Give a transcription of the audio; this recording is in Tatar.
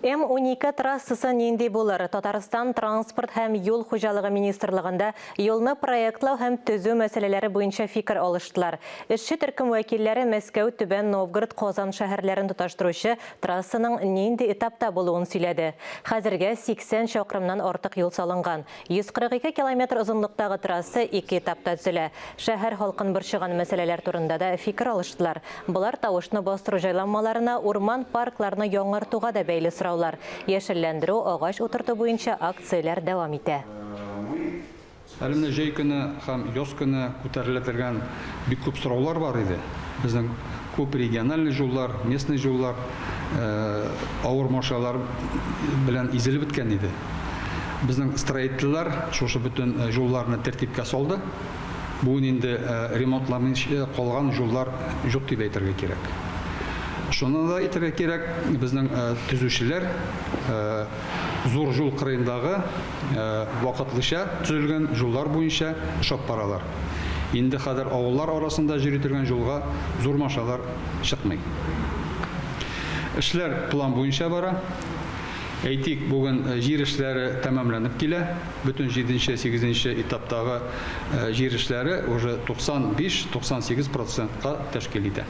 М-12 трассасы нинди булыр? Татарстан Транспорт һәм юл хуҗалыгы министрлыгында юлны проектлау һәм төзү мәсьәләләре буенча фикер алыштылар. Эшче төркем вәкилләре Мәскәү, Түбән Новгород, Казан шәһәрләрен тоташтыручы трассаның нинди этапта булуын сөйләде. Хәзергә 80 чакрымнан артык юл салынган. 142 километр озынлыктагы трасса ике этапта төзелә. Шәһәр халкын борчыган мәсьәләләр турында да фикер алыштылар. Болар тавышны бастыру җайланмаларына, урман-паркларны яңартуга да бәйле сораулар. Яшелләндерү, агач утырту буенча акцияләр дәвам итә. Әле менә җәй көне һәм яз көне күтәрелә торган бик күп сораулар бар иде. Безнең күп региональный җуллар, местный җуллар авыр машиналар белән изелеп беткән иде. Безнең строительләр шушы бөтен җулларны тәртипкә салды. Бүген инде ремонтламыйча калган җуллар юк дип әйтергә кирәк. Шуны да әйтергә кирәк, безнең төзүчеләр зур җул кырыендагы вакытлыча төзелгән җуллар буенча ошап баралар. Инде хәзер авыллар арасында йөри торган җулга зур машиналар чыкмый. Эшләр план буенча бара. Әйтик, бүген җир эшләре тәмамланып килә. Бөтен җиденче, сигезенче этаптагы җир эшләре уже 95-98 процентка тәшкил итә.